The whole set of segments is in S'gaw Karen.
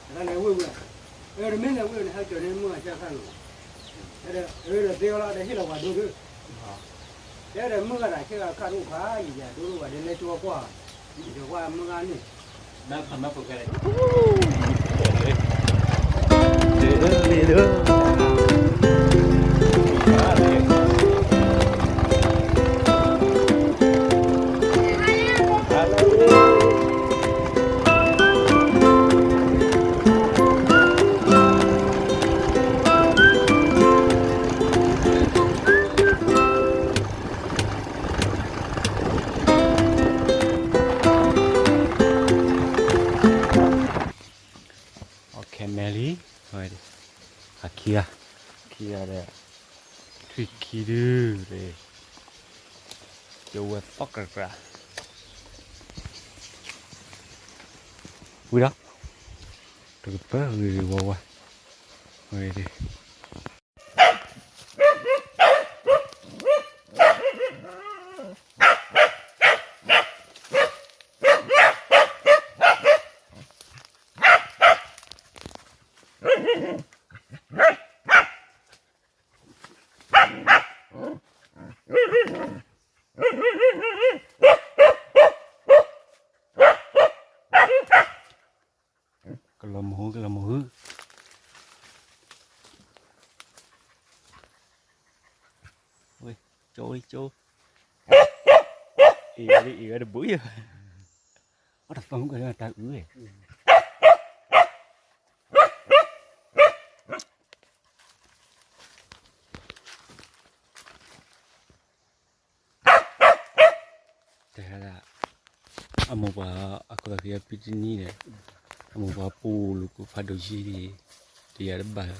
တၢ်လဲၤဝ့ၢ်ဝဲ, အၢ တမ့ၢ်လဲၤဝ့ၢ်န့ၣ် ဟဲကၠီၤန့ၢ်မုၢ်ဂၤဆၢခါလိာ်, အၢ ဒီးသ့အီၤလီၤ ဒီးဟ့ၣ်လီၤပှၤဒိဒိ, တဲဒီးမုၢ်ဂၤတၢ်ဆ့ဂၤခါတအိၣ်ဖးယံၤ ယၤဒိဒိဝဲဒၣ်လဲၤကၠီၤကွၢ်, ယကွၢ်မုၢ်ဂၤန့ၣ် အခဲမဲလံ, အခံဂၤ, ခံဂၤဒီး, ထွံၣ်ခံဒု, ကဝဲသီၣ်ကြၢကြၢ, ဝံၤဒီး, တကပၤဂ့ၤဂ့ၤဝါဝါ, ဝဲဒၣ် ကလီၤမုၢ်ဟု ကလီၤမုၢ်ဟု, ဝဲ, ကၠိဝဲကၠိ, အံၤဝဲဒၣ်အံၤဝဲတဘိယဲၢ်, အတသီမုၢ်ကတၢ်အုၣ်ဝဲ တဲဒၣ်, အမိၢ်ပှၢ်, အခိၣ်သးက့ၤအပံတနံၤဒီး, အမိၢ်ပှၢ်ပူၤလူၤကူဖးဒိၣ်ယံၤ, တယၤတဘၣ်,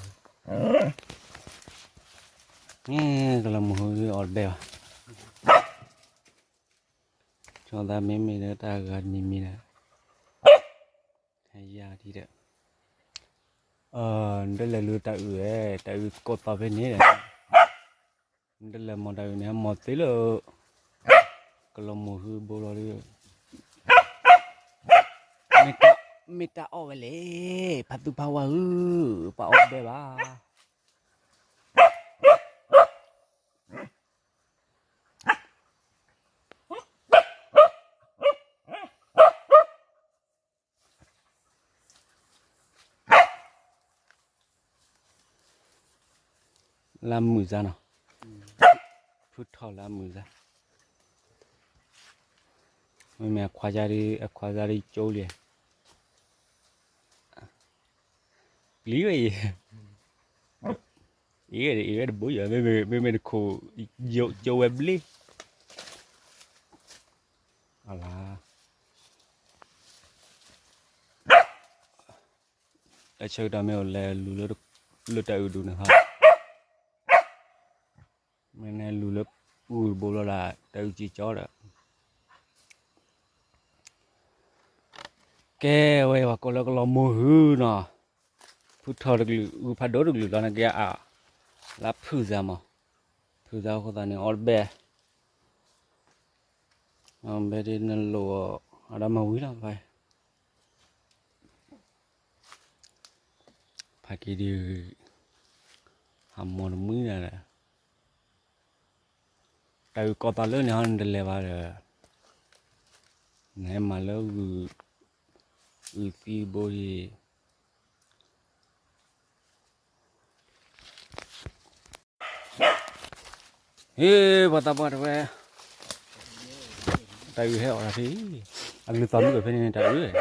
ကလီၤမုၢ်ဟုအီၤတဘဲဘၣ်, ကၠီသးမ့မ့ၢ်လၢတၢ်ဂၤတမံၤမံၤဒီး, ဟဲယၤဒ်ဒီး, နတလဲၤလူၤတၢ်အုၣ်ဝဲ, တၢ်အုၣ်ကိးသီဖဲန့ၣ်ဒီး, နတလဲၤမၤတၢ်အုၣ်န့ၣ် ဟဲမၤသ့လၢ, ကလီၤမုၢ်ဟုဘိလီၤဒီး, မ့ၢ်တၢ်အီၣ်ဝဲလဲၣ်, ဖးသူဖးဝါဧၢ, ပှၤအီၣ်ဘဲဘၣ် လၢမုၢ်စါနီၤ, ဖုထီၣ်လၢမုၢ်စါ, မ့မ့ၢ်အခွါယါဒ် အခွါယါဒ်ကၠိလံ, ပျံၤဝဲအံၤ, အံၤဝဲအံၤဝဲတဘိယၤ, မ့မ့ၢ်တခိၣ်, ကၠိဝဲဘျ့, အလါ တၢ်ဆၢကတီၢ်မ့ၢ်အိၣ်လဲၤလူၤလၢတၢ်အုၣ်ဒူၣ်န့ၣ်ဟီ, မ့ၢ်န့ၣ်လူၤလၢအုၣ်တဘိလီၤဒၣ် တၢ်အုၣ်ကံကၠီဒီး, ကဲဝဲပှၤကိးလၢကလီၤမုၢ်ဟုနီၤ, ဖုထီၣ်တကလုာ် ဂုၢ်ဖးဒိၣ်တကလုာ်လီၤန့ၣ်က့ၤအါ, လၢဖုၣ်သးမး, ဖုၣ်သးအဃိသတးန့ၣ် အီၣ်တဘဲ ဘဲဒ်နလိၣ်အီၤ အဒီးမၤဝံၤလီၤဖဲ, ဖးက့ၤဒ်, ဟးမီၢ်တမှံဒၣ်ဒီး, တၢ်အုၣ်ကိးသီလၢန့ၣ်ဟီနတလဲၤဘၣ်ဒီး, နဟဲမၤလၢဂုၢ်, ဂုၢ်သံဘိဒ် ဟ့ၣ် ပှၤသးပှၢ်တဝဲ, တၢ်အုၣ်ဟဲအီၣ်တၢ်ဖဲ, အကလုၢ်သီမုၢ်ကဖဲန့ၣ်တၢ်အုၣ်,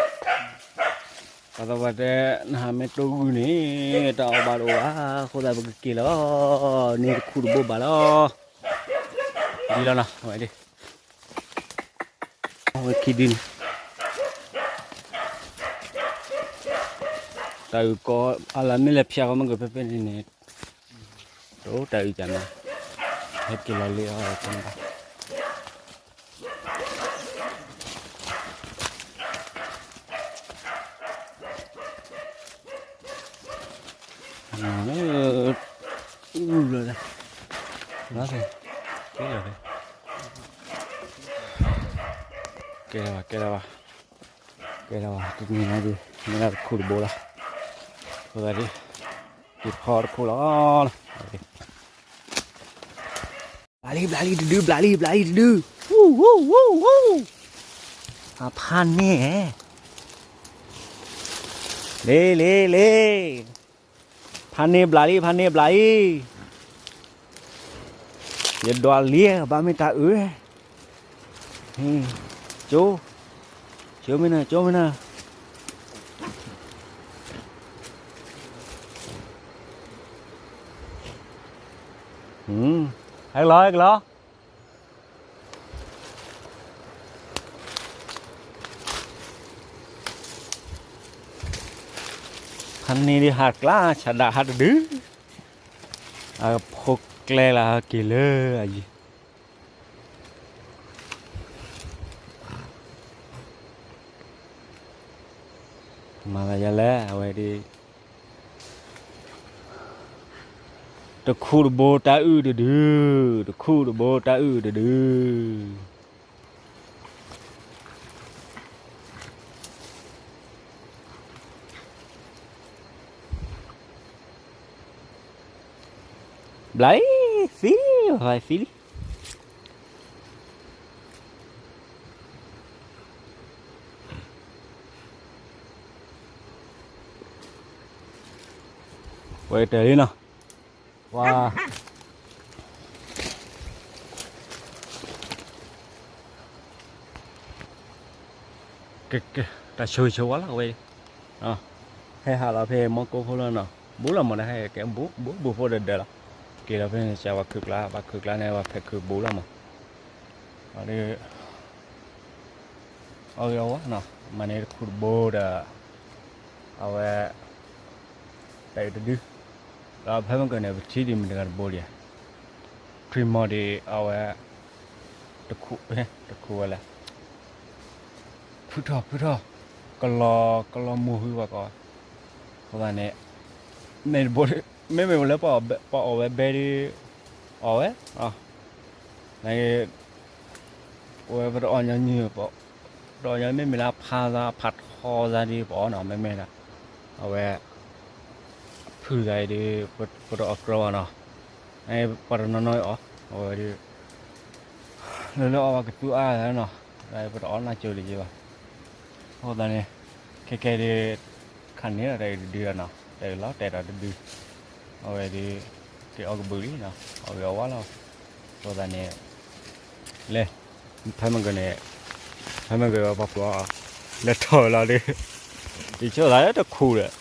ပှၤသးပှၢ်တဲ, နဟးမ့ၢ်တိၢ်ဂုၢ်န့ၣ် တၢ်အီၣ်ဘၣ်တအိၣ်ဘၣ်, အဃိသတးပကက့ၤလီၤ, န့ၢ်တခူၣ်တဘိဘၣ်လီၤ, ဒ်လီၤနီၤ, ဝဲဒၣ် ဝဲခံဒုန့ၣ်, တၢ်အုၣ်ကီး အလၢမ့ၢ်လဲၤဖျါကီးမ့ၢ်ကဖဲဖဲန့ၣ်န့ၣ်, တအိၣ်တၢ်အုၣ်ကၢ်နီၤ, ဟဲက့ၤလီၤလံအီၤတဘၣ်, ကဲလီၤဘၣ် ကဲလီၤဘၣ်, ကဲလီၤဘၣ်, တနံၤညါဒ် မ့ၢ်ဒၣ်တခူၣ်တဘိလီၤ, က့ၤဖီတခိၣ်လီၤ. ဘျးလံ ဘျးလံတဒု ဘျးလံ ဘျးလံတဒု, ဝူ ဝူ ဝူ ဝူ, အဖါန့ၢ်, လ့ လ့ လ့, ဖါန့ၢ်ဘျးလံ ဖါန့ၢ်ဘျးလံ, ယဒွးလံ ဘၣ်မ့ၢ်တၢ်အုၣ်, ကၠိ, ကၠိမ့ၢ်နၤ ကၠိမ့ၢ်နၤ. ဟဲကလီ ဟဲကလီ. ဖါန့ၢ်ဒ်ဟးကျါ ဆးဒးဟးတဒု, အဖိကျဲလၢဟဲက့ၤလၢအယံၤ မၤသးယလဲၣ် အဝဲဒ် တခူၣ်တဘိတၢ်အုၣ်တဒု, တခူၣ်တဘိတၢ်အုၣ်တဒု. ဘျးလံ, သံလံ, သံလံ. ဝဲတၢ်လံနီၤ, ဝါ ကဲ ကဲ တၢ်ဆိဆိဝဲလီၤဝဲ, ဟဲဟးလီၤဖဲမီကိၢ်ဖိလီၤနီၤ, ဘူးလီၤမးတဟဲကဲ ဘူးဘူးဘူးဖိဒၢဒၢလီၤ, က့ၤလီၤဖဲန့ၣ် စးဝဲခုၣ်ကျါ ဘၣ်ခုၣ်ကျါန့ၣ် ဝဲဖဲခုၣ်ဘူးလီၤမး, အီၤဒ် အီၣ်ဂ့ၤအီၣ်ဝါနီၤ, မၤန့ၢ်တခူၣ်တဘိဒီး အဝဲ တၢ်အုၣ်တဒု, ဒီးဖဲမ့ၢ်ကန့ၣ် ပထံၣ်ဒံးမ့ၢ်တဂၤတဘိဒံးဧါ, ထွံၣ်မီၤဒံးအဝဲ တခူၣ် တခူၣ်ဝဲလဲၣ်, ဖုထီၣ်ဖုထီၣ်, ကလီကလီမိၢ်ဟုဘၣ်ကီး, အဃိသတးန့ၣ် မ့ၢ်တဘိ မ့မ့ၢ်ဝဲလၢပှၤအီၣ်ဝဲဘဲဒ် အီၣ်ဝဲ န ဝဲပတအီၣ်ညီနုၢ် ပတအီၣ်ညီ မ့မ့ၢ်လၢအဖးသး အဖးထီသးဒ်ပအီၣ်နီၤ မ့မ့ၢ်ဒၣ် အဝဲ ဖုသးအံၤဒ် ပတအီၣ်ကြီဘၣ်နီၤ, ပှၤတနီၤနီၤအီၣ် အဝဲဒ် လၢလၢအီၣ်ဘၣ်ကသူအါနီၤ, ပတအီၣ်နၢ်ကၠိလံက့ဘၣ်, အဃိသတးန့ၣ် ခဲကဲဒ် ခါန့ၣ်ဒီးတၢ်အုၣ်တဒုနီၤ တၢ်အုၣ်လီၤတဲာ်ဒီးတဒု, အဝဲဒ် က့ၤအီၣ်ကဘုးလံနီၤ အီၣ်ဂ့ၤအီၣ်ဝါလီၤ, အဃိသတးန့ၣ် လဲၤ ဖဲမ့ၢ်ကန့ၣ် ဖဲမ့ၢ်ကပှၤပှၤ လဲၤထီၣ်လီၤဒ် ယဆိသးလၢတခူၣ်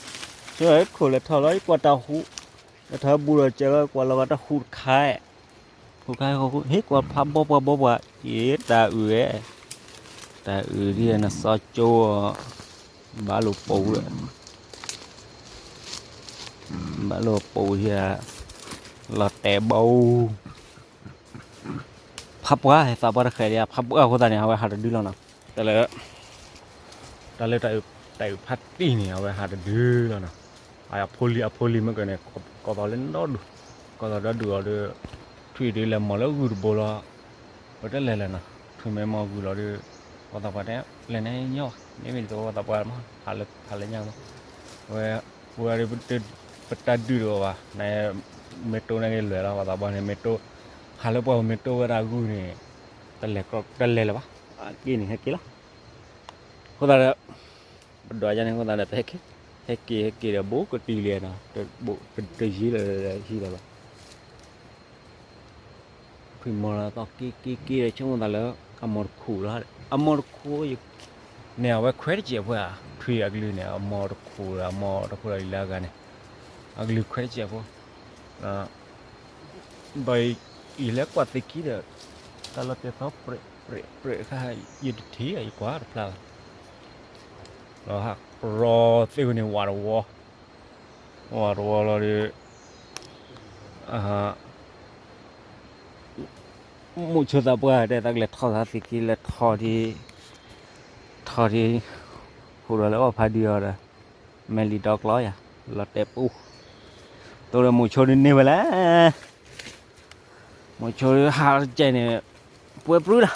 ဒီး ဆိသးလၢတခူၣ်လဲၤထီၣ်လီၤ ယကွၢ်တၢ်ဟူး, လဲၤထီၣ်ဘူၣ်ဒီးကဲလီၤ ကွၢ်လီၤဂာ်တၢ်ဟူးတခါ, ဟူးခါဟူး ဟ့ၣ်ကွၢ်ဖးဘီပှၤဘီပှၤ က့ၤတၢ်အုၣ်ဝဲ, တၢ်အုၣ်ဒ်နစီကၠိ ဘၣ်လိာ်ပူၤဒီး ဘၣ်လိာ်ပူၤဒ် လီၤတဲာ်ဘီ ဖးပှၢ် ဟဲသးပှၢ်တဃဲၤဒံး ဖးပှၢ်အဃိသတးန့ၣ် အဝဲဟးတဒုလီၤနီၤ, တၢ်လၢ တၢ်လၢတၢ်အုၣ်ဖးတံၢ်န့ၣ် အဝဲဟးတဒုလီၤနီၤ, အဖိလံၤအဖိလံၤမ့ၢ်ကန့ၣ် ကီၢ်သီလၢဒီဒူၣ်, ကီၢ်သီဒီဒူၣ်အီၤဒီး ထွံၣ်ဒ်လဲၤမီၤလၢဂုၢ်တဘိလီၤ, ပတလဲၤလဲၣ်နီၤ, ထွံၣ်မ့ၢ်မီၤဂုၢ်လီၤဒီး ပှၤသးပှၢ်တဲ လဲၤန့ၣ်ညီဘၣ်, မ့မ့ၢ်ဒ်သိးပှၤသးပှၢ်မး ဟးလၢညါမး, ဝဲ ပဝဲဒ် ပတၢ်ဒုၣ်တအိၣ်ဘၣ် န မ့ၢ်တိၢ်န့ၣ်က့ၤလွဲၢ်လီၤ ပှၤသးပှၢ်န့ၣ် မ့ၢ်တိၢ် ဟးလၢပှၤမ့ၢ်တိၢ်ဝဲဒၣ်ဂုၢ်န့ၣ် တလဲၤလၢၤဘၣ်, က့ၤန့ၣ်ဟဲက့ၤလီၤ, အဃိသတးဒီး ပဒွးယါန့ၣ်အဃိသတးဒီး ပဟဲက့ၤ ဟဲက့ၤ ဟဲက့ၤဒီးဘိကတုၤလံနီၤ, တယံၤလၢၤဟံၣ်လၢၤဘၣ် ဖုမီၤလီၤသီက့ၤက့ၤက့ၤဒီး ဆိကမိၣ်သးလၢ အမီၤတခူၣ်လီၤ, အမီၤတခူၣ် န့ၣ် အဝဲခွဲးတစဲးဖိဧါ, ထွံၣ်အကလုၢ်န့ၣ် အမီၤတခူၣ်ဒီး အမီၤတခူၣ်ဒီးလၢအဂၤန့ၣ် အကလုၢ်ခွဲးတစဲးဖိ, ဒီးယလဲၤကွၢ်သ့ၣ်ခံဒီး တၢ်လီၤတဲာ်သီ ပြဲးပြဲးပြဲးခါ ယတထံၣ် ယကွၢ်တဖျါဘၣ်, လီၤဟးရီသ့ၣ်ဝဲန့ၣ် ဝးတဝီ ဝးတဝီလီၤဒီး မိၢ်ဆိသးပှၢ်တဲ သးကလဲၤထီၣ်သးသ့ၣ်ခံ လဲၤထီၣ်ဒ် ထီၣ်ဒ် ဟူးဒီးလၢအီၣ်ဖးဒံးအီၤဒီး မဲာ်လံဒီကျီယၤ လီၤတဲာ်ပူၤ တိၢ်ဒီးမိၢ်ဆိဒ်န့ၢ်ဝဲလဲၣ်, မိၢ်ဆိဟးတကဲန့ၣ် ပှဲၤပြုလီၤ,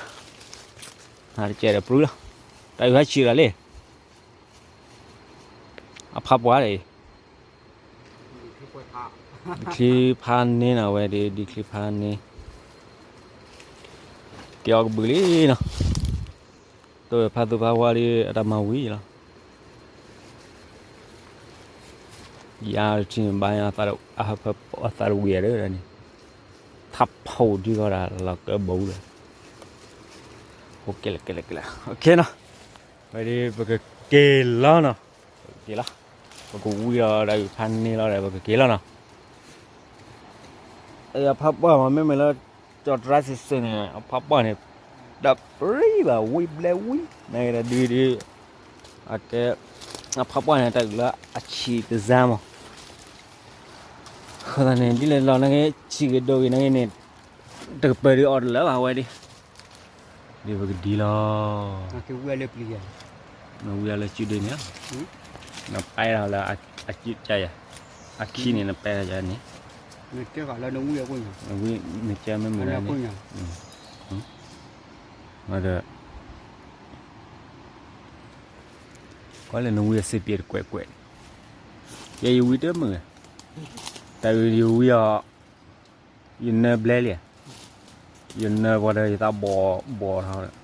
ဟးတကဲဒီးပြုလီၤ, တၢ်အုၣ်ဟးဆံးလီၤလံ အဖးပှၢ်ဒီး ဒ်ချံဖးန့ၢ်နီၤ ဝဲဒ် ဒ်ချံဖးန့ၢ် ကဲအီၤကဘုးလံနီၤ, တိၢ်ဖးသူၣ်ဖးဝါလံအတၢ်မၤဝံၤလီၤ, ယၤထံၣ်န့ၣ်ဘၣ် အဟၢဖၢအသးတဝံၤဧါဒၣ်န့ၣ်, ထးဖီဒံကီးဒၣ်လီၤကၢဘိလၢ ကဲလၢကဲလၢကဲလၢ နီၤ, ဝဲဒ်ပကက့ၤလီၤနီၤ, ပကက့ၤလီၤ, ပကဝံၤအီၤဒီးဖးန့ၢ်လီၤဒီး ပကက့ၤလီၤနီၤ, အဖးပှၢ်မ့မ့ၢ်လၢ ကၠီၤတရါစံးစ့ၢ်န့ၣ် အဖးပှၢ်န့ၣ် တပြံဘၣ် ဝံဘျဲဝံ နဒုဒု အကဲ အဖးပှၢ်န့ၣ် တၢ်အုၣ်လၢအဆံးတစၢ်မး, အဃိသတးန့ၣ် ဒ်လဲၣ်လီၤ နဂ့ၤ ဆံးဂ့ၤဒိၣ်ဂ့ၤ နဂ့ၤန့ၣ် တကပၢၤဒုးအီၤတလၢဘၣ်ဝဲဒ် ဒ်ပကဒ်လီၤ, နဝံအီၤလၢစုဒုန့ၣ်, နပဲထီၣ်လၢအစုကယၤ, အခံန့ၣ် နပဲထီၣ်ယၤန့ၣ်, နကမ့ၢ်မ့ၢ်လၢန့ၣ်, ဒီး ကွၢ်လၢနဝံအစ့ပျဲတကွဲးကွဲးန့ၣ်, ယဲယဝံတမုာ်, တၢ်အုၣ်ယဝံအီၤ, ယနၢဘျဲလံ, ယနၢပှၤဒီးယသးဘီဘီထီၣ်,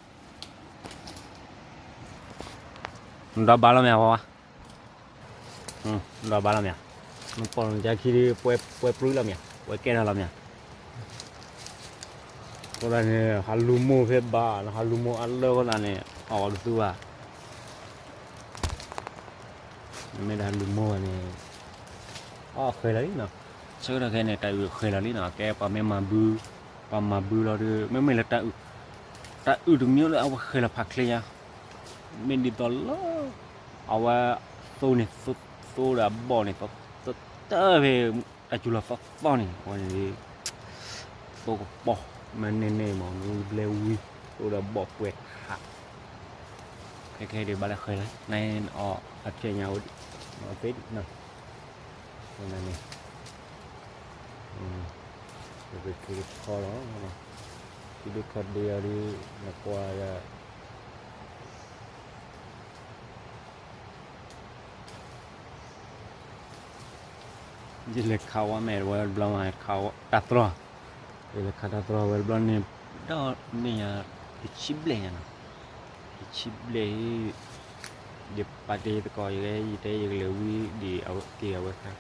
နဒီးဘၣ်လီၤမ့ၢ်ဝဲ, နဒီးဘၣ်လီၤမ့ၢ်, နပိာ်နကခံဒုး ပှဲၤပြုလီၤမ့ၢ်, ပှဲၤကဲထီၣ်လီၤမ့ၢ်, အဃိသတးန့ၣ် ဟးလူၤမိၢ်ဖဲဘၣ် နဟးလူၤမိၢ်အလၢအဃိသတးန့ၣ် အီၣ်ဝဲကသူဘၣ် မ့ၢ်တၢ်လူၤမိၢ်ဘၣ်န့ၣ်, အီၣ်ဃဲၤလီၤလံနီၤ, ဆၢကတီၢ်ခဲအံၤန့ၣ် တၢ်အုၣ်ဃဲၤလီၤလံနီၤ, ကဲပှၤမ့ၢ်မၤဘု, ပှၤမၤဘုလီၤဒီး မ့မ့ၢ်လၢ တၢ်အုၣ်တမံၤလၢအဝဲဃဲၤလီၤဖးချ့ညါ, မ့ၢ်ဒ်သိးလၢ အဝဲသိန့ၣ်, သိဒီးအဘီၣ်န့ၣ်, သိတၢ်ဖဲ တၢ်စူၤလီၤသီသီန့ၣ် အဝဲန့ၣ် သိကပီၤ, မ့ၢ်န့ၢ်န့ၢ်မး နဝံဘျဲဝံ, သိဒီးဘီၣ်ပှဲၤခး, ခဲခဲဒုးဘၣ်လၢဃဲၤလီၤ နအီၣ်အထံၣ်ညါဝဲဒံး, အီၣ်သ့ဒံးနီၤ, န့ၣ်, ပကက့ၤခီလီၤ, ခံဒုခီဒုအီၤဒုး နကွၢ်ဒီး ယလဲၤခးဝဲမဲာ်ဝဲတဘျီမး တၢ်တြီ, ယလဲၤခးတၢ်တြီဝဲတဘျီန့ၣ်, ဒီးမ့ၢ်ယၤ ယဆံဘျဲၣ်ညါနီၤ, ယဆံဘျဲၣ်, ယပာ်တ့ၢ်ယသကိး ယဲ ယတဲယကလဲၤဝံဒံးက့ၤအဝဲခါ,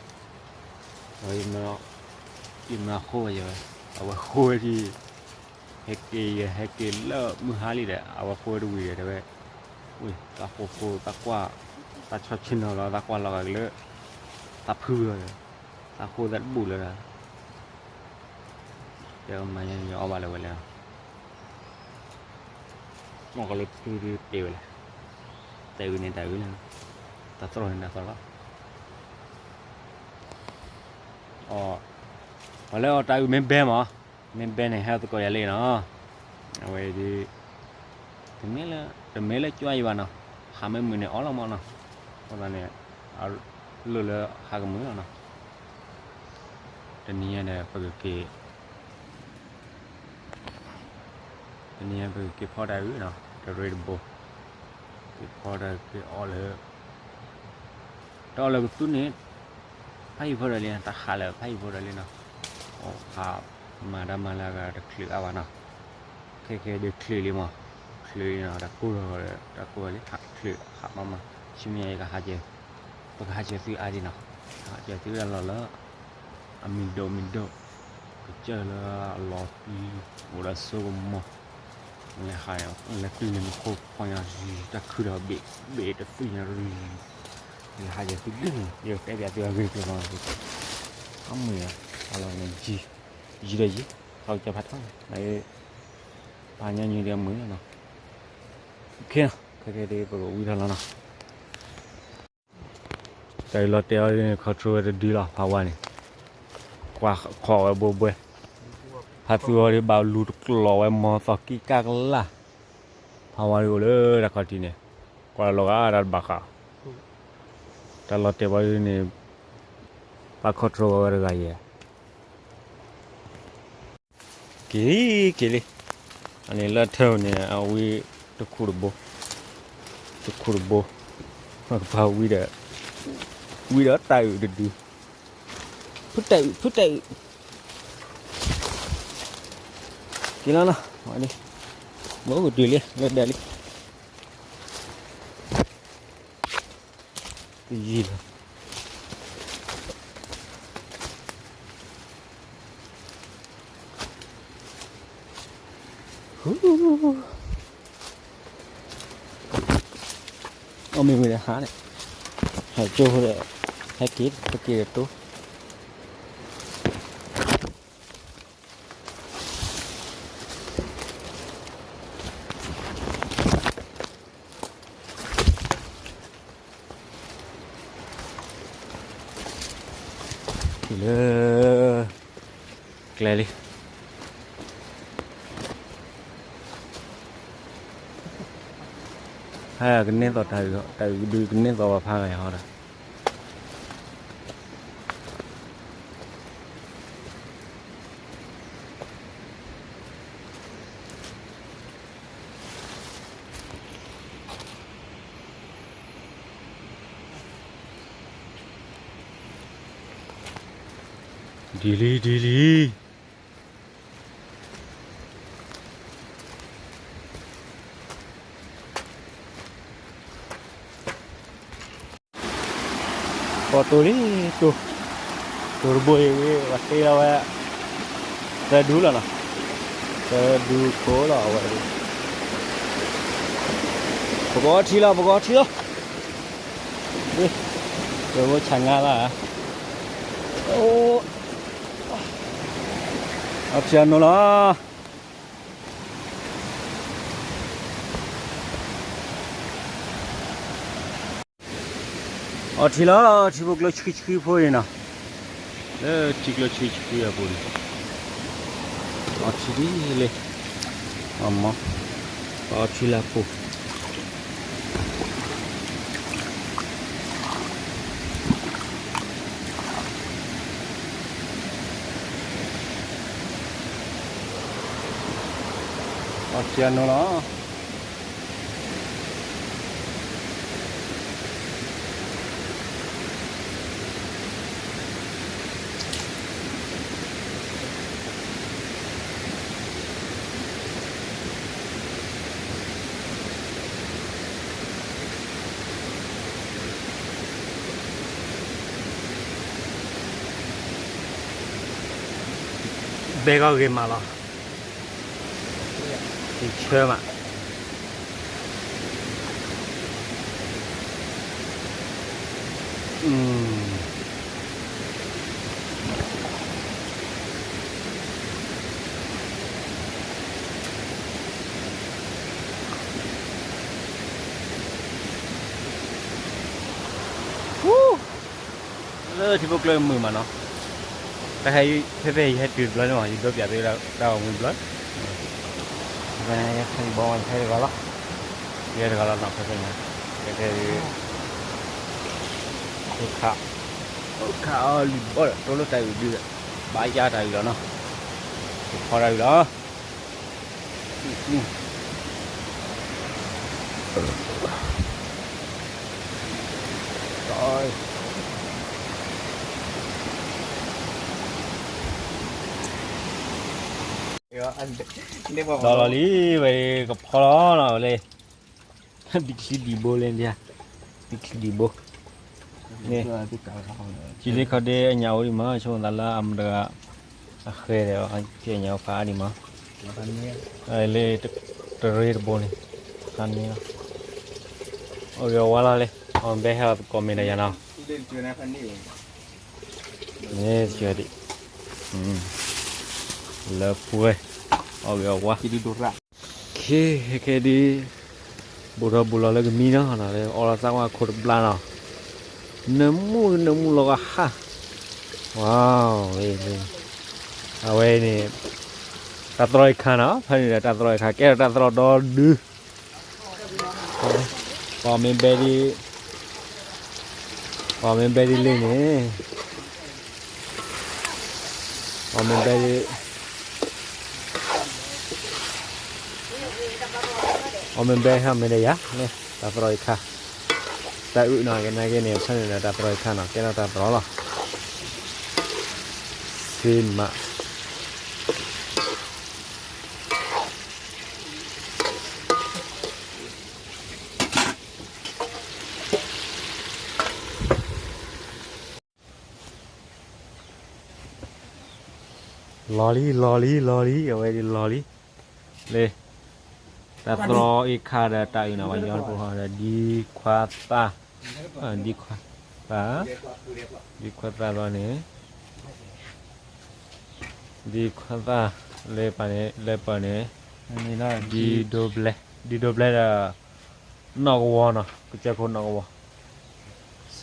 ဒီး ယမၤဃိဝဲယဝဲ, အဝဲဃိဝဲဒံး ဟဲက့ၤယဟဲက့ၤလၢမုၢ်ဟါလံဒီး အဝဲဃိဝဲတဝံၤဒီး တဲဝဲ, ဝံၤ သးဃိဃိ သးကွၢ်, သးဆီဆ့နီၤလီၤ သးကွၢ်လီၤဂာ်ကလၢ, သးဖုလီၤ, သးဃိသးတဘူၣ်လၢၤဒီး, တဲမၤညါယအီၣ်ဘၣ်လၢၤဝဲလဲၣ်, မ့ၢ်ကလၢဖုဒုးတ့ၢ်ဝဲလဲၣ်, တၢ်အုၣ်န့ၣ်တၢ်အုၣ်လီၤ, တၢ်တြီန့ၣ်တၢ်တြီလီၤ, အီ, ပှၤလၢအီၣ်တၢ်အုၣ်မ့ၢ်ဘဲမး, မ့ၢ်ဘဲန့ၣ် ဟဲသကိးယၤလံနီၤ, အဝဲဒုး, တမ့ၢ်လၢ, တမ့ၢ်လၢကွၢ်ယံၤဘၣ်နီၤ, ဟးမ့ၢ်မုာ်န့ၣ်အီၣ်လီၤမးနီၤ, အဃိသတးန့ၣ်, အလိၣ်လၢဟးကမုာ်လီၤနီၤ, တနံၤညါဒီးပကက့ၤ တနံၤညါပကက့ၤဖီတၢ်အုၣ်နီၤ, တရ့တဘိ, က့ၤဖီတၢ်က့ၤအီၣ်လၢ တအီၣ်လၢကသူန့ၣ်, ဖးယံၤဖိဒီးလံ, တၢ်ဟးလၢဖးယံၤဖိဒီးလံနီၤ, ဟးမၤတၢ်မၤလၢအဂၤတချုးအါဘၣ်နီၤ, ခဲခဲဒုးချုးလံမး, ချုးလံနီၤ, တၢ်ကိၢ်လီၤ, တၢ်ကိၢ်လံ, ချုးဟးမးမး, ဆူမဲာ်ညါယကဟးကဲ, ပကဟးကဲသုအါဒံးနီၤ, ဟးကဲသုအလီၢ်လၢ အမံၤဒိၣ်မံၤဒိၣ်, ကစၢၢ်လၢအလီၤပံၤ, အိၣ်ဒီးစိကမီၤ, လဲၤဟး, လဲၤကွံာ်န့ၣ်မ့ၢ်ခိၣ်ဖီညါ, တၢ်ခုဒီးဘ့ၣ်, ဘ့ၣ်တသွံၣ်ညါ, လဲၤဟးယဲၢ်သုဒ်န့ၣ် ယကတဲပျးသုအဂ့ၢ်ကျိၤလီၤ, အမုာ်, အလီၢ်န့ၣ်ယံၤ, ယံၤဒီးယံၤ, ဟးကဲဖးထီန့ၣ်, ဖးညါညံၤဒီးအမုာ်လီၤနီၤ, ခဲခဲဒုးပကဝံထီၣ်လီၤနီၤ. တၢ်အံၤလီၤတဲာ်အီၤဒ်န့ၣ် control ဝဲတဒုလီၤ ဖးဝါန့ၣ်, ကွၢ်ခီၣ်ဝဲဘိဘွဲ, ဖးသူအီၤဒ်ဘၣ်လူၤတကျိၤဝဲမီၤသီၣ်ကံၢ်ကၢ်ကလၢ်, ဖးဝါဒ်အိၣ်လၢတၢ်ခီၣ်ထံးန့ၣ်, ကွၢ်လီၤဂာ်တၢ်တဘၣ်ဃး, တၢ်လီၤတဲာ်ဘၣ်ဒ်န့ၣ်, ပာ် control ဝဲဝဲတဂၤယဲၢ် က့ၤလံ, က့ၤလံ, အန့ၣ်လၢထၢၣ်န့ၣ် အဝံတခူၣ်တဘိ, တခူၣ်တဘိ, ပှၤဝံဒီး, ဝံဒီးတၢ်အုၣ်တဒု, ဖုတၢ်အုး ဖုတၢ်အုး, က့ၤလီၤနီၤ, မ့ၢ်ကတုၤလံ လၢဒၢးလံ, တယံၤလီၤ. အီၣ်မ့ၤဝံၤဒီးဟးန့ၣ်, ဟဲကၠိဖိဒီး ဟဲက့ၤ ဟဲက့ၤဒီးတိၢ်, လၢ ကျဲလံ, ဟဲကန့ၢ်သီၣ်တၢ်အုး, တၢ်အုးကဒုကန့ၢ်သီၣ်ဘၣ်ဖးဂၤဟီဒီး ဒ်လံ ဒ်လံ. ကီၢ်တိၢ်လံ, တိၢ်, တိၢ်တဘိအံၤ ပှၤတ့လီၤဝဲ သၢဒူလီၤနီၤ, သၢဒူခိၣ်လီၤအဝဲ, ပကအီထံလီၤ ပကအီထံလီၤ, ပအိၣ်ဆးငါလီၤ, အိၣ်, အီထံအနိလီၤ. အီထံလီၤ ထံဖိကျိဆှံဆှံဖိအံၤနီၤ, လၢထံကျိဆှံဆှံအပူၤန့ၣ်, အီထံဒ်လဲၣ်, အမ့ၢ်, ပအီထံလၢအပူၤ အီထံအနိလီၤ. ဘဲကီၢ်ဂ့ၤမးလီၤ, ဆၢမး, လၢထံဖိကျိမုာ်မးနီၤ, တၢ်ဟဲဖဲဖဲယဟဲတုၤတဘျီန့ၣ်မး ယဒိပၠးသုတၢ်ဂီၤမူတဘျီ, ဖဲန့ၣ်ယဟဲဘီမး ယဟဲတဂၤလီၤ, ယဟဲတဂၤလီၤနီၤ ဖဲဖဲန့ၣ်, ဖဲဖဲ ခး, ခးအီၤလံၤဘီဒီး တိၢ်လိာ်တၢ်အုးဒုးဒီး, ဘၣ်ယါတၢ်အုးလီၤနီၤ, ယဖီတၢ်အုးလီၤ. ဒီးလီၤလံ ဝဲကဖီလီၤနီၤ ဝဲလၢ ဒံချံဒံဘိလၢဒံ, ဒံချံဒံဘိ, န့ၣ်, ထံလံခီဒ့အညၣ်အိၣ်ဒံးမး ဆိသးလၢအမတဂၤ, အဃဲဒီး ထံအညၣ်အိၣ်ဖးအါဒံးမး, လၢ တရ့တဘိန့ၣ်, ဖးန့ၣ်လီၤ, အိၣ်ဂ့ၤဝါလီၤလံ, အီၣ်ဘဲဟဲအီၤသကိးမ့ၢ်ဒီးယၤနီၤ, န့ၣ်စၢၤဒံး, လၢပှဲၤ, အိၣ်ဂ့ၤဝါ ခဲခဲဒ်, ဘူးထီၣ်ဘူးလီၤလၢကမံနီၤ, အီလီၤသးဝါခိၣ်တဘျါနီၤ, နၢမူနၢမူလီၤကဟါ, ဝါ, အဝဲန့ၣ်, တၢ်သရီခါနီၤ, ဖဲန့ၣ်ဒီးတၢ်သရီခါ ကဲထီၣ်တၢ်သရီဒီဒု, ပှၤမ့ၢ်ဘဲဒ်, ပှၤမ့ၢ်ဘဲဒ်လံန့ၣ်, ပှၤမ့ၢ်ဘဲဒ် အီၣ်မ့ၢ်ဘဲဟဲမ့ၢ်ဒီးယၤ, တၢ်သရီအံၤခါ, တၢ်အုးနီၤ ကဲနာ်က့န့ၣ် ဖဲန့ၣ်ဒီးတၢ်သရီအံၤခါနီၤ ကဲထီၣ်တၢ်သရီလီၤ. မ့ၢ်မး လီၤလံ လီၤလံ လီၤလံ အဝဲဒ်လီၤလံ လၢ တၢ်သရီအ့ၣ်ခါဒီးတၢ်အုၣ်န့ၣ် ပှၤညီတဖိဃီဒီး ဒ်ခွါသၣ် ဒ်ခွါသၣ် ဒ်ခွါသၣ်လီၤန့ၣ် ဒ်ခွါသၣ်လၢပှၤန့ၣ် လၢပှၤန့ၣ် ဒ်ဒိဘျဲ ဒ်ဒိဘျဲဒီး နီၢ်ကဝီၤနီၤ ကစၢၢ်ခိၣ်နီၢ်ကဝီၤ စၢ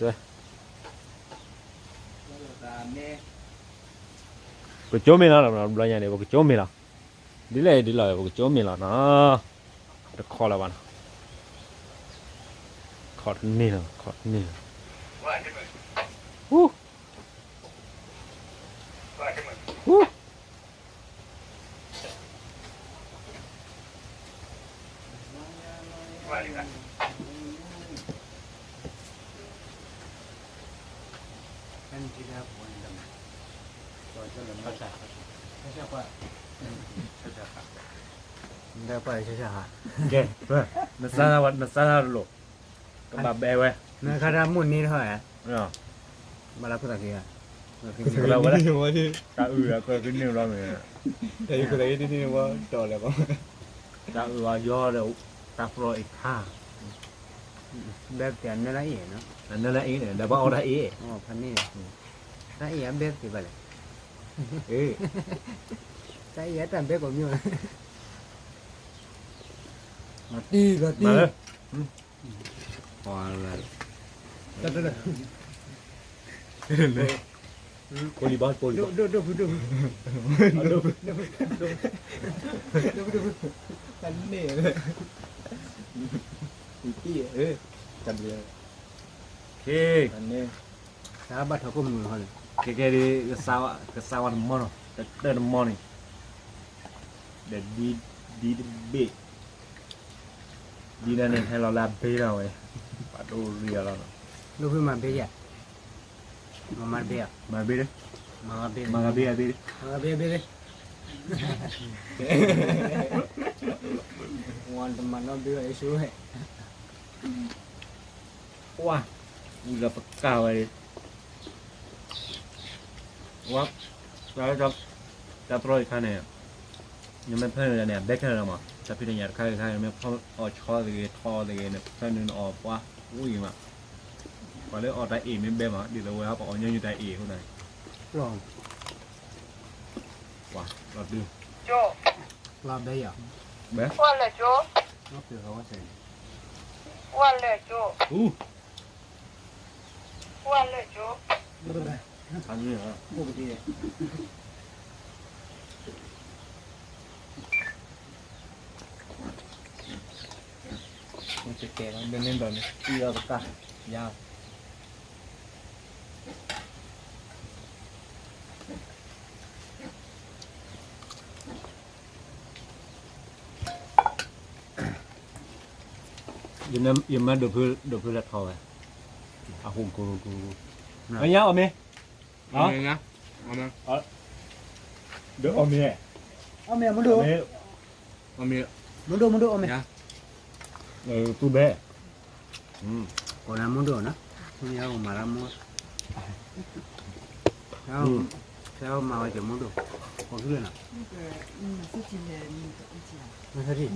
ပကကၠိမ့ၢ်လီၤ ဘျီညါန့ၣ် ပကကၠိမ့ၢ်လီၤ ဒ်လဲၣ်ဒ်လဲၣ် ပကကၠိမ့ၢ်လီၤနီၤ တခီလၢၤဘၣ်နီၤ ခီတန့ၢ်လီၤ ခီတန့ၢ်လီၤ ဟူ ဟူ ကဲ နစါ နစါတၢ်တလိၣ် ကဘၣ်ဘဲဝဲ နခါတၢ်မိၣ်န့ၢ်ထီၣ်ဧါ ဘၣ်လၢခိၣ်သးက့ၤဧါ တၢ်အုၣ်အကၢၢ်ကန့ၢ်ဘျီမ့ၢ် တၢ်အုၣ်အကၢၢ်ကန့ၢ်ဘျီ တၢ်အုၣ်အယီၤဒီး တၢ်သရီအ့ၣ်ခါ ဘဲပျးနၢလၢအ့ၣ်နီၤ နၢလၢအ့ၣ်န့ၣ် ဒီးဘၣ်အီၣ်တၢ်အ့ၣ် ဖးန့ၣ် တၢ်အ့ၣ်အဘဲပျးဘၣ်လဲၣ် တၢ်အ့ၣ်အတၢ်ဘဲကိးမံၤ လီၤတံၢ်လီၤတံၢ် ပှၤလၢ ကိးလံဘၣ် ကိးလံဘၣ် ဒိၣ်ဒိၣ်ဒိၣ်ဖုဒိၣ်ဖု ဒိၣ်ဖုဒိၣ်ဖု တၢ်န့ၣ် တၢ်ဘျုး တၢ်န့ၣ် တၢ်ဘၣ်ထီၣ်ကိၣ်မုၢ်ဟီန့ၣ် ကဲကဲဒ် ကစၢ်ဝါတမီၢ်နီၤ တတၢၢ်တမီၢ်န့ၣ် ဒီးဒ် ဒ်တဘ့ၣ် ဒ်န့ၣ်န့ၣ် ဟဲလီၤလၢအဘ့ၣ်လီၤဝဲ ပှၤဒိၣ်ရံၣ်အီၤလီၤနီၤ ဒိၣ်ဖုမၤဘ့ၣ်ယၤ မၤမၤတဘ့ၣ်ဧါ မၤဘ့ၣ် မၤဘ့ၣ်အဘ့ၣ် မၤဘ့ၣ်အဘ့ၣ် ဝါတမၤနီတဘ့ၣ်အံၤဆူဝဲ ကွၢ် ဝံၤလီၤပကၢ်ဝဲ ဝါ တၢ်တြီအံၤခါန့ၣ် နမ့ၢ်ဖဲန့ၣ်န့ၣ် အဘဲခဲလၢာ်မး တၢ်ဖံးတၢ်ညၣ်တခါဂ့ၤခါဂ့ၤ မ့ၢ်ဖီအီၣ်ဆီတဂ့ၤ ထီတဂ့ၤန့ၣ် ဖဲန့ၣ်နအီၣ်ပှၤဝံၤမး ပှၤလၢအီၣ်တၢ်အ့ၣ်မ့ၢ်ဘဲမး ဒ်သိးဝဲပှၤအီၣ်ညီနုၢ်တၢ်အ့ၣ်အဃိသတးန့ၣ် ပှၤလီၤဒု လီၤဘဲယၤ ဘဲ ကွၢ်လၢကၠိ ကွၢ်လၢကၠိ ကွၢ်လၢကၠိ ကဲကဲ ဒ်န့ၣ်ဒီးန့ၣ် အံၤအီၤတကၢ် ယၤ ယမၢဒိးဖု ဒိးဖုလၢထီဝဲ အဟူးကူကူ အညါအီၣ်မ့ၤ အီၣ်မ့ၤ ဒိးအီၣ်မ့ၤ အီၣ်မ့ၤ မုၢ်ဒိၣ် မုၢ်ဒိၣ် မုၢ်ဒိၣ် အီၣ်မ့ၤ တူၢ်ဘဲ ကိးနၤမုၢ်ဒိၣ်နီၤ မ့ၢ်အအိၣ်မၤလၢမူ ဖဲအအိၣ်မၤဝဲက့ၤမုၢ်ဒိၣ် ကိးဖုလၢနီၤ နသထံၣ်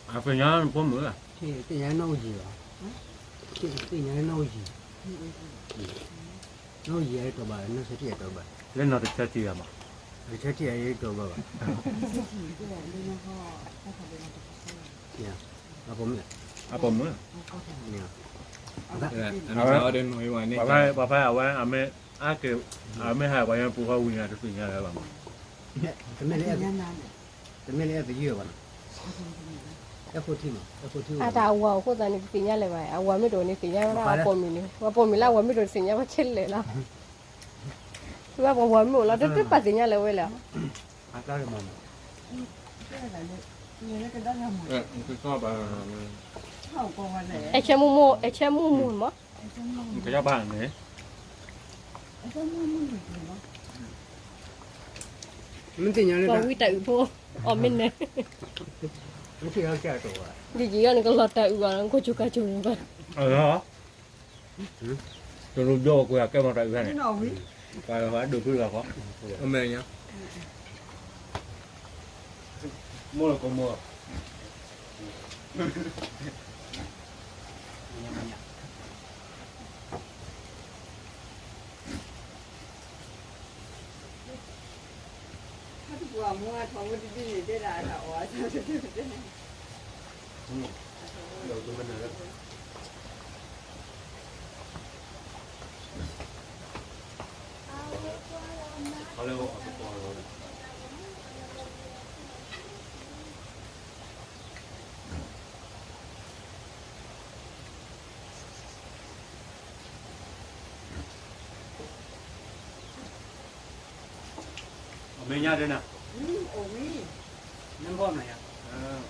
အသ့ၣ်ညါနဖိမုၣ်ဧါ သ့ၣ်ညါနီၢ်အိၣ်ယံၤဘၣ် သ့ၣ်ညါနီၢ်အိၣ်ယံၤ နီၢ်အိၣ်ယံၤအံၤတီဘၣ် နီၢ်သထံၣ်အံၤတီဘၣ် လၢနီၢ်တဆၢထံၣ်ဂၤမး တဆၢထံၣ်အံၤတီဘၣ်ဘၣ် အပိာ်မုၣ် အပိာ်မုၣ် ပှၤဖဲအဝဲ အမ့ၢ်အါက့ၤ အမ့ၢ်ဟးပှၤညါပူၤဃီဝံၤညါတသ့ၣ်ညါလၢၤဘၣ်မး တမ့ၢ်လၢအဲၣ်ပယုၢ်ဘၣ်နီၤ အဲၣ်ဖိထံမး အဲၣ်ဖိထံ အတၢ်အဝၤအိၣ်အဃိသတးန့ၣ် တသ့ၣ်ညါလၢၤဘၣ် အဝၤမ့ၢ်တအိၣ်န့ၣ် သ့ၣ်ညါဝဲဒၣ်အပိာ်မုၣ်န့ၣ် ပှၤပိာ်မုၣ်လၢအဝၤမ့ၢ်တအိၣ်တသ့ၣ်ညါဝဲခဲလၢာ်လီၤ ဝဲပှၤဝၤမ့ၢ်အိၣ်လီၤ တသ့ၣ်ညါလၢၤဝဲလၢၤ အဲၣ်ဆဲမူမူ အဲၣ်ဆဲမူမူမး ကစၢ်ဘၣ်န့ၣ် မ့ၢ်သ့ၣ်ညါလၢ ပှၤဝံတၢ်အုးဖိ အီၣ်မ့ၢ်န့ၣ် ယံာ်ယံာ်အီၤန့ၣ် ကလီၤတၢ်အုးဘၣ် နခိၣ်ဆိကါဆိဘၣ် တလိၣ်ဒီးကွဲးအကဲမၤတၢ်အုးဟဲန့ၣ် ပှၤဒိၣ်ဖုလီၤဃီ အမဲာ်ညါ မိၢ်လီၤကမိၢ် အမဲာ်ညါဒ်နၤ အိၣ်ဝံၤ နဘီၣ်နၤယၤ အိၣ်လူၤက့ၤတၢ်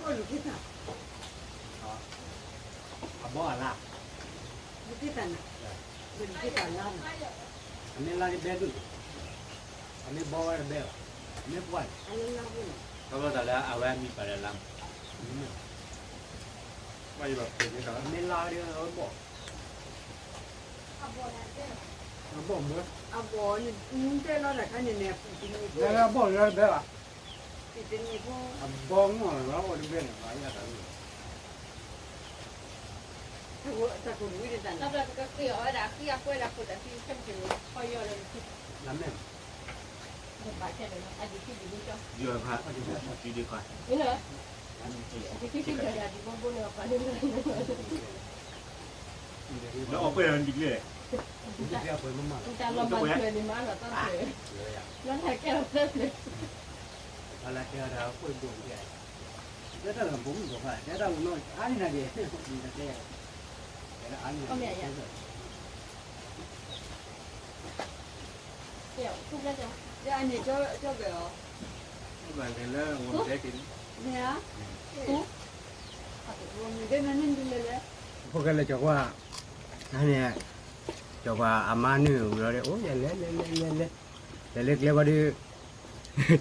အဘီၣ်အလါ လူၤက့ၤတၢ်နၤ လူၤက့ၤတၢ်လါနၤ အမ့ၢ်လါဒ်ဘဲဒိၣ် အမ့ၢ်ဘီဝဲတဘဲဘၣ် အမ့ၢ်ပှၢ်န့ၣ် တၢ်လၢအဝဲအမံၤပာ်လၢလါမး မ့ၢ်လါဒ်အဝဲဘီၣ် အဘီၣ်မ့ၢ် အဘီၣ်လၢတဘဲဘၣ် တနံၤဖိ တနံၤဖိ အဘီၣ်မ့ၢ်လၢအိၣ်တဘဲန့ၣ် ဘၣ်ယၤတၢ်လီၤ တၢ်ကိၢ်တဝံၤတၢ်န့ၣ် တၢ်ဘျီတကဃ့အီၤဝဲဒၣ်ဃ့အကွဲဒၣ်ခိၣ်တၢ်ဃ့ခဲမုၢ်က့ၤန့ၣ် ခီယီၤဒီး လၢမ့ၢ် ဘၣ်ခဲလၢာ်လီၤ အဒံးခံဒံးဘိကၠီ ယီၤခါ အဒံးခံဒံးခါ မ့ၢ်လၢ အဒံးခံခံကၠီယၤဒံးဘိဘိန့ၣ် ပှၤန့ၣ် လၢအီၣ်ကွဲးဒံးကျဲ တၢ်လီၤမၤထွဲန့ၣ်မၤလီၤတၢ်ထွဲ လီၤတၢ်ကဲလီၤသၢဖျၢၣ် အလၢကဲဒၣ်အခိၣ်ဒိၣ်ကဲ တဲတၢ်လၢဘိမုၣ်ဘိခွါ တဲတၢ်ဝံၤနီၢ်အါန့ၢ်နၤက့ၤ တဲ တဲအါန့ၢ်နၤက့ၤ အန့ၣ်ကၠီကၠီကဲၤအီၤ ကဲၤလၢဝဲကဲၤန့ၣ် မ့ၢ်ဧါ မ့ၢ်ကဲၤနၤန့ၣ်ဒ်လဲၣ်လဲၣ် ဖိၣ်ဃဲလၢကၠီၤကွၢ် န့ၣ် ကၠီၤကွၢ်အမါနုာ်ဝံၤလီၤဒီး အိၣ်ယလဲၤလဲၤလဲၤလဲၤလဲၤ လဲၤလၢကျဲဘၣ်ဒီး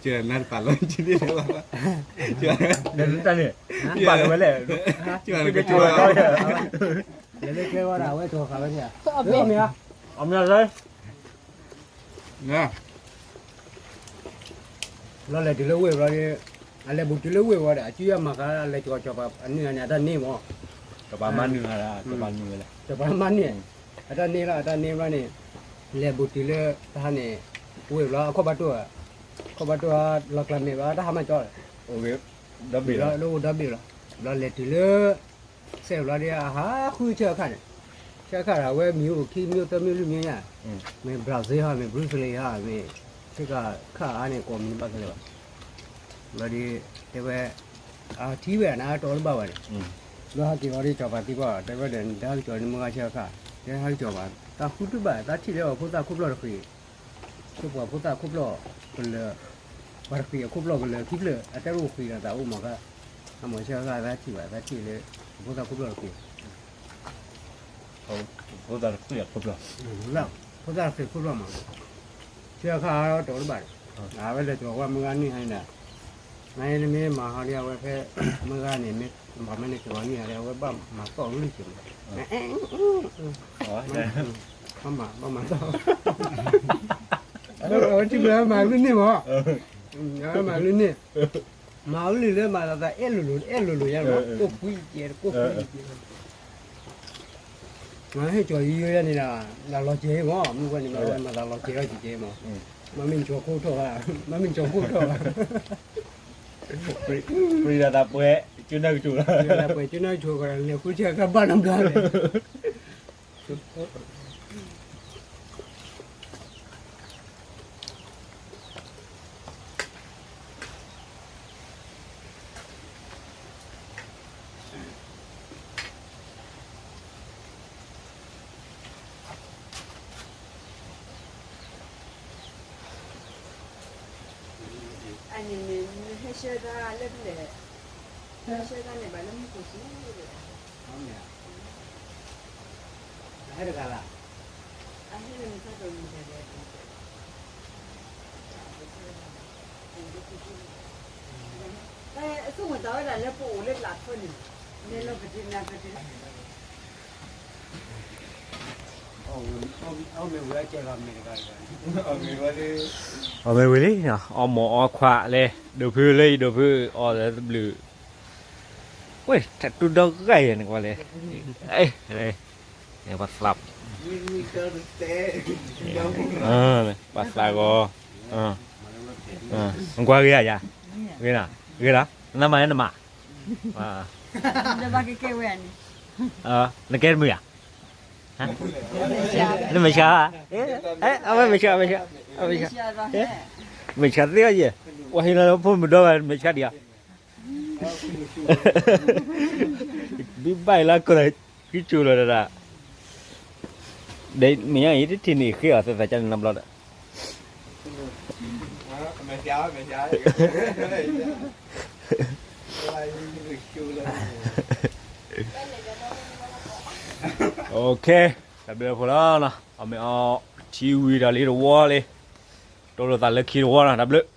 ကနၣ်တပာ်လီၤ ကဒ်လဲၣ်ဘၣ် တၢ်န့ၣ် ပာ်လီၤဝဲလဲၣ် ကနၣ်ကၠီၤ လဲၤလၢကျဲဘၣ်ဒီး အဝဲကၠီၤဃာ်ဝဲန့ၣ် အမ့ၢ် အမ့ၢ်လၢ လီၤလဲၤတုၤလၢဝ့ၢ်ဘျီဒီး အလဲၤဘူးတုၤလၢဝ့ၢ်ဝံၤဒီး အစုယီၢ်မၤဃာ် အလဲၤကၠီၤကၠီၤပှၤအနုာ်န့ၣ် အတၢ်န့ၢ်မး ကပၤမါနုာ် ကပၤမါနုာ် အတၢ်န့ၢ်လီၤ အတၢ်န့ၢ်ဘျီန့ၣ် လဲၤဘူးတုၤလၢတၢ်ဟါန့ၣ် ဝ့ၢ်ဘျီ အခီၣ်ဘၣ်တိၢ် အခီၣ်ဘၣ်တိၢ် လီၤကျါမ့ၢ်ဘျီ တၢ်ဟါမးကၠီ အိၣ်ဒီဘ့ၣ်လီၤ ဘျီလဲၤတုၤလၢ စဲးဘျီဒီး အဟးဃုဆၢခါန့ၣ် ဆၢခါဒီး အဝဲမံၤအိၣ်ခံမံၤသၢမံၤလွံၢ်မံၤညါ မ့ၢ် Brazil ဟီ မ့ၢ် Bruce Lee ဟီ မ့ၢ်ဆ့ကၤခါအါန့ၣ် ကိးမံၤဘၣ်ခဲလၢာ်ဘၣ် ဘျီဒီး တဲဝဲ အထံၣ်ဝဲနၤတီတဘၣ်ဝဲန့ၣ် ဘျီဟဲက့ၤဝံၤဒီး ကၠီၤပၤသံကွၢ် တဲဝဲဒီး နတဟဲက့ၤကၠီၤန့ၣ်မုၢ်ဂၤဆၢခါ တဲဟဲက့ၤကၠီၤပၤ သးဃုတဘၣ် သးထံၣ်လၢပှၤဖိသၣ်ခိၣ်ဖျီၣ်တဃံၤ ဆိပှၤဖိသၣ်ခိၣ်ဖျီၣ်ကလၢာ် ပှၤတဃံၤအခိၣ်ဖျီၣ်ကလၢာ်ခံဖျၢၣ် အတဲအိၣ်ဃံဒီးသးအိၣ်မးကါ အမၤဆၢခါသးထံၣ်ဘၣ် သးထံၣ်လၢ ဖိသၣ်ခိၣ်ဖျီၣ်တဃံၤ ဖိသၣ်တဃံၤအခိၣ်ဖျီၣ် ဖိသၣ်တဃံၤခိၣ်ဖျီၣ်မး ဆၢခါအါတီတဘၣ်ဒီး အဝဲလဲၤကၠီၤကွၢ်မုၢ်ဂၤနုာ်ဟါန့ၣ်ဒီး နမ့ၢ်မၤဟီဒီး အဝဲဖဲ မုၢ်ဂၤန့ၣ် မ့ၢ်ဘၣ်မ့ၢ်န့ၣ်ကၠီၤပၤနုာ်ဟါဒီး အဝဲဘၣ်မၤသီၣ်ကလုၢ်က့ၤမး ဘၣ်မၤ ဘၣ်မၤသီၣ် အဝဲထံၣ်ဘၣ်မၤကလုၢ်န့ၢ်မး မၤကလုၢ်န့ၢ် မၤကလုၢ်လၢမၤသးသးအဲၣ်လိၤလိၤ အဲၣ်လိၤလိၤယါမး ကိၣ်ကွံကဲ ကိၣ်ကွံကဲ မၤဟ့ၣ်ကၠီၤယိယိယါန့ၣ်ဒီး လီၤစဲၤမး မုၢ်ဝဲန့ၣ် မၤဝဲမၤသးလီၤစဲၤထီၣ်ကဲမး မၤမ့ၢ်ကၠီၤခိၣ်ထီၣ်ဘၣ် မၤမ့ၢ်ကၠီၤခိၣ်ထီၣ်ဘၣ် ပျံၤဒီးသးပှဲၤ ကၠိနၢ်ကၠိၤလီၤ ပှဲၤကၠိနၢ်ကၠိၤကီး လဲၤဃုဆၢခါဘၣ်နီတဘျီန့ၣ် အန့ၣ်န့ၣ် နဟဲဆှၢတၢ်လၢဖဲလဲၣ်, နဟဲဆှၢတၢ်န့ၣ် ဘၣ်လၢမူခိၣ်စူၤ, အမ့ၢ်ဧါ, တၢ် တဂၤလၢ အဆိကတၢၢ်ဝဲဒၣ်လၢပအိၣ်လၢလာ်ခီန့ၣ် နဲလီၤပတနၢ်ပတ အီၣ်မ့ၢ်ဝံၤလံ, အီၣ်မိၢ်အီခွါလဲၣ်, ဒိးဖုလၢယဒိးဖုအီၣ်လၢတဘျုး, ဝဲ ထးတူၢ်ဒီဂၤယဲၢ်န့ၣ်ကွၢ်လဲၣ်, ပှၤသး, ပှၤသးဂီၤ, ကွၢ်ဂ့ၤဧါယၤ, ဂ့ၤလီၤ, ဂ့ၤလီၤ, နမၤန့ၣ်နမၤ, နကဲတမုာ်ဧါ နမဲာ်ဆှး, အဝဲမဲာ်ဆှး, မဲာ်ဆှး, မဲာ်ဆှးသ့အီၤယဲၢ်, ပှၤဟ့ၣ်လီၤလၢဖိမုၣ်ဒီဘၣ်မဲာ်ဆှးဒံးဧါ, ဘံၣ်ဘၣ်အံၤလၢကီၢ်လၢခံကၠိလီၤဒၣ်, ဒီးမဲာ်ညါအံၤတထံၣ်န့ၣ်ဃ့အီၤသဲသးကန့ၣ်နီတဘျီဒီး တၢ်ဘျုးဖိလီၤ, အီၣ်မ့ၢ်အီထံဝံၤဒီးလံတဝီလံ, တိၢ်လိာ်သးလၢခံတဝီလီၤ, တၢ်ဘျုး